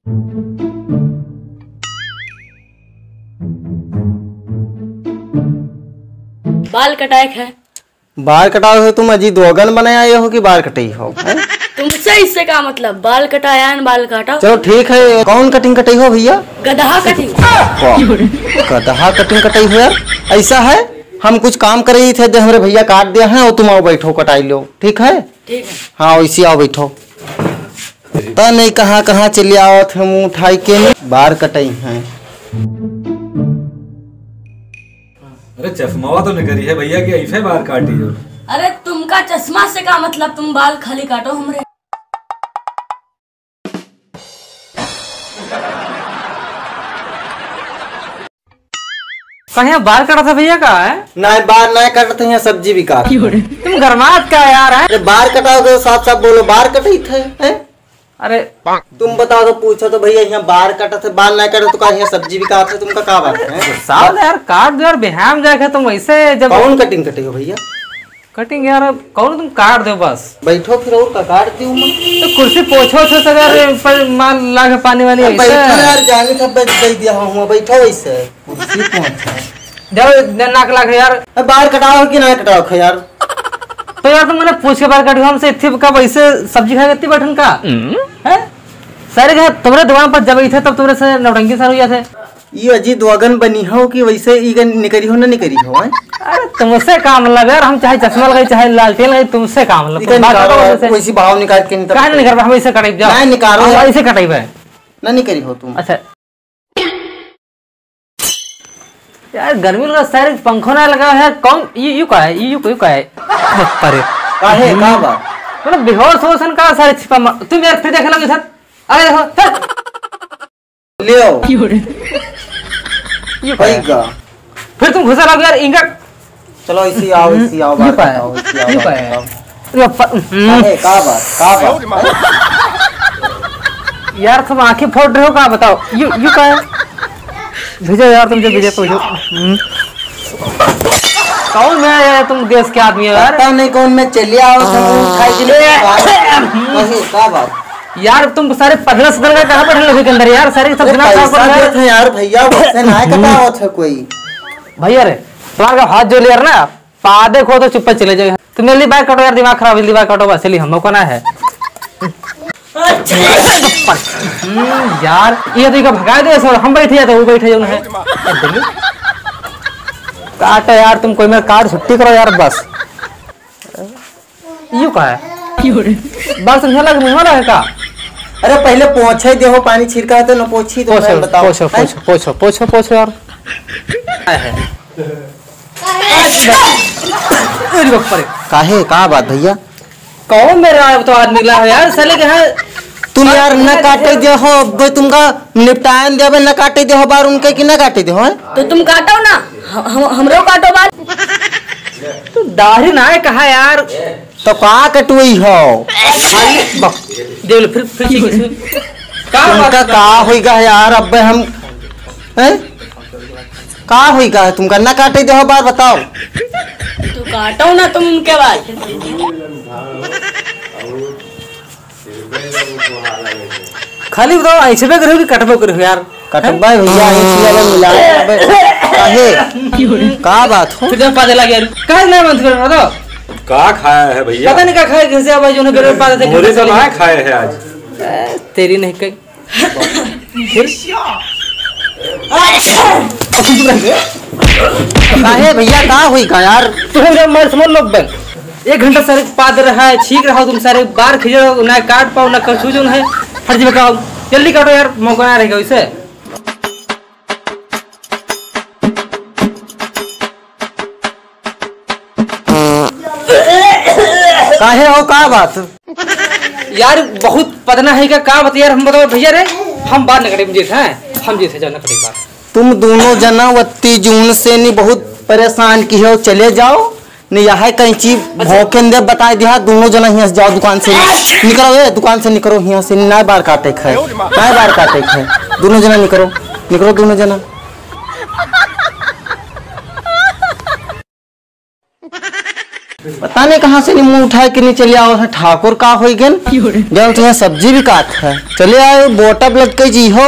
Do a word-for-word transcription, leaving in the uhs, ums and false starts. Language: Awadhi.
बाल कटाए के है। बाल कटाओ हो तुम, अजी दोगन बनाए आए हो कि बाल कटई हो, हैं? तुमसे इससे का मतलब? बाल कटाया है न, बाल काटो। चलो ठीक है, कौन कटिंग कटई हो भैया? गदहा कटिंग। वाह, गदहा कटिंग कटई हो यार। ऐसा है, हम कुछ काम कर रही थे, दे हमरे भैया काट दिया है और तुम आओ बैठो, कटाई लो, ठीक है? ठीक है। हाँ, वैसे आओ बैठो। पता नहीं कहाँ कहाँ चले आवत है मुँह उठाई के, बार कटई हैं। अरे चश्मावा तो निकरी है भैया कि ऐसे बार काटी हो? अरे तुमका चश्मा से का मतलब, तुम बाल खाली काटो हमरे। कहीं बार कटा था भैया का है? नहीं, बार नहीं कटत है, यहाँ सब्जी बिकात है। तुम गरमात का यार है? अरे बार कटाओगे तो साफ साफ बोलो, बार कटई थे, हैं? अरे तुम बताओ तो, पूछो तो भैया, यहाँ बार कटत है, बार नहीं कटत तो का यहाँ सब्जी बिकात है, तुमका का बात है? साल यार काट दो यार, बिहाम जाके तुम ऐसे जब कौन कटिंग कटे हो भैया? कटिंग यार, कौन तुम काट दो बस। बैठो फिर और का काट दी मैं। तो कुर्सी पोछो छो सगर पर मार लागे पानी वानी अब ऐसे। बैठो यार, जाने था बस दे दिया हूँ, बैठो ऐसे। कुर्सी पोछो। जाओ, न-, नाक लागे यार। अब बार कटाओ कि ना कटाओ खो यार? तो यार तुम मैंने पूछ के बार काटो, हमसे इतनी कब ऐसे सब्जी खा के इतनी बैठन का? हैं? सारे के तुम्हारे दुकान पर जब थे तब तुम्हारे से नौटंकी सारू हुआ थे। ये अजी दोगन बनी हो कि वैसे ई गन निकरी हो ना निकरी हो, हैं? अरे तुमसे काम लग यार, हम चाहे चश्मा लगाई चाहे लालटेन लगाई, तुमसे काम लग। इधर बात निकालो करो यार, तुमसे। कोई सी भाव निकाल के नहीं काहे नहीं निकाल, हम ऐसे कटाई जाओ। नहीं निकालो हम यार। ऐसे कटाई बे। ना निकरी हो तुम। अच्छा। यार गर्मी लगा, सारे पंखो ना लगा है, कौन ये यू का है, ये यू को यू का है? अरे काहे, का बा? मतलब बेहोश हो सन का सारे छिपा मार, तुम यार फिर देख लो इधर। अरे देखो, चल। ले आओ। क्यों रे? ये भाई का है? का? फिर तुम घुसा रहोगे यार, इंगा। चलो, इसी आओ, इसी आओ, यू बात का है? बताओ, इसी आओ, यू बात का है? बताओ। ये प-, हम्म। अरे, का बात, का बात? यार, तुम आंखें फोड़ रहे हो, का बताओ? यू, यू का है? भेजो यार, तुम जो भेजे, पूछो। हम्म। कौन मैं यार, तुम देश के आदमी हो यार? पता नहीं कौन मैं, चलिए आओ, सब उठाई के लिए। अरे, का बात? यार तुम सारे पधरा सधरा का कहाँ बैठे लोग के अंदर यार, सारे सब अरे, दिमाग खराब कर पैसा रहे हो। देत है यार भैया, वैसे ना कटावत है कोई। भैया रे, तुम्हारा हाथ जोड़ लिया ना, पादे खो तो चुप्पे चले जाओ। तुम जल्दी बाल काटो यार, दिमाग खराब, जल्दी बाल काटो बस, चलिए हम लोग को ना है। हम्म, यार, ये तो इका भगा दे सर, हम बैठे जाते, वो बैठे जाओ ना है। काटो यार, तुम कोई मेरा कार्ड छुट्टी करो यार बस। यू का है? बाल समझा लग, मुँह वाला है का? अरे पहले पोछे देहो, पानी छिड़का है तो न पोछी तो पोछो, मैं बताओ। पोछो, हैं? पोछो, पोछो, पोछो, पोछो यार। का है? अरे बाप रे। काहे, का बात भैया? कौन मेरा तो आदमी ला है यार, साले के है। तुम यार न काटे देहो, अब तुमका निपटान देबे, न काटे देहो बार उनके कि न काटे देहो, हैं? तो तुम काटो ना, हम, हम, हमरो काटो बाल। तू दाढ़ी ना है कहा यार? तो का कटवई हो? देख लो, फिर, फिर से किसी का तुमका बात का होइगा यार? अब हम, हैं? का होइगा? तुमका ना काटे देहो बार, बताओ। तू काटो ना तुम उनके बाल। खाली बताओ, ऐसे भी करो कि कटबो करो यार। कटबा भैया, ऐसे वाला मिला है, अबे, काहे? का बात हो? फिर जब पादे लगे यार, काहे ना बंद करो, बताओ। का खाया है भैया? पता नहीं का खाया, कैसे अब जो ना बेरोड पादे थे, मोरे तो ना खाए है आज। ए, तेरी नहीं कही। फिर? काहे भैया, का होई का यार? तुम जब मर समझ लो बन। एक घंटा सर पाद रहा है, छींक रहा हो तुम सारे, बार खींच रहे हो, ना काट पाओ, ना कछू जो है, फट जी बताओ, जल्दी काटो यार, मौका ना रहेगा वैसे। काहे हो, का बात? यार बहुत पदना है का, का बात यार, हम बताओ भैया रे, हम बार न कटे, हम जीत हैं, हम जीत हैं, जाना पड़ेगा। तुम दोनों जना वत्ती जून से नी बहुत परेशान की हो, चले जाओ। नहीं, यह कैंची भोंकेन दे, बताए दिया, दोनों जना हियां से जाओ दुकान से। निकरो, ए, दुकान से निकरो, हियां से ना बार काटे क है, ना बार काटे क है। दोनों जना निकरो, निकरो दोनों जना। पता नहीं कहाँ से नी मुँह उठाए के नी चले आओ है। ठाकुर का होई गेन? जौन तुहे सब्जी बिकात है। चले आए, बोटा लग के जी हो।